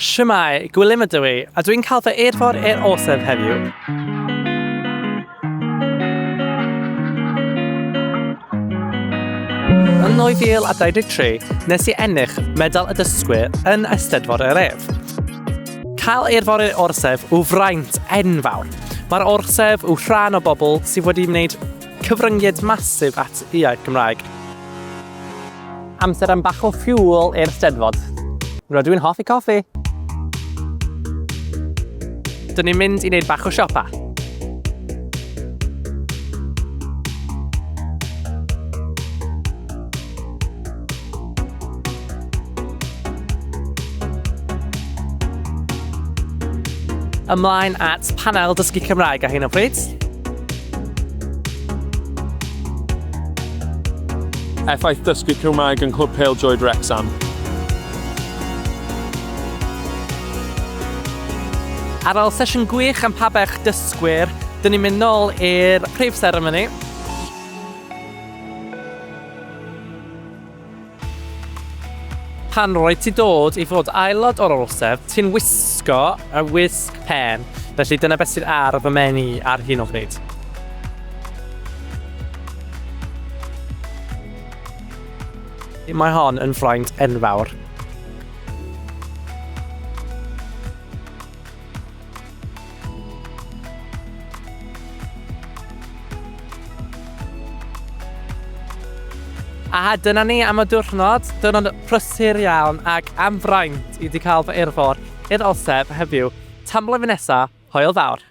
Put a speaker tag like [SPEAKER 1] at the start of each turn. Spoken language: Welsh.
[SPEAKER 1] Shwmae, Gwilym ydw i, a dwi'n cael fy eirfor i'r orsedd heddiw. Yn 2023, nes i ennill Medal y Dysgwyr yn Eisteddfod yr Urdd. Cael eirfor i'r orsedd yw fraint enfawr. Mae'r orsedd yw rhan o bobl sydd wedi wneud cyfryngiad masif at iaith Gymraeg. Amser am bach o fuel i'r Steddfod. Rydw i'n hoffi coffi. Dyn ni'n mynd i wneud bach o siopa. Ymlaen at panel dysgu Cymraeg ar hyn o bryd.
[SPEAKER 2] Effaith dysgu Cymraeg yng Nghlwb Pêl-droed Wrecsam.
[SPEAKER 1] Ar ôl sesiwn gwych am pabell dysgwyr, dyn ni'n mynd nôl i'r prif seremoni. Pan roedd ti dod i fod aelod o'r orsedd, ti'n wisgo y wisg pen, felly dyna beth sydd ar fy mhen i ar hyn o bryd. Mae hon yn fraint enfawr. A dyna ni am y diwrnod, diwrnod prysur iawn ac am fraint i di cael fy urfor i'r orsedd heddiw. Tan blwyddyn nesa, hwyl fawr!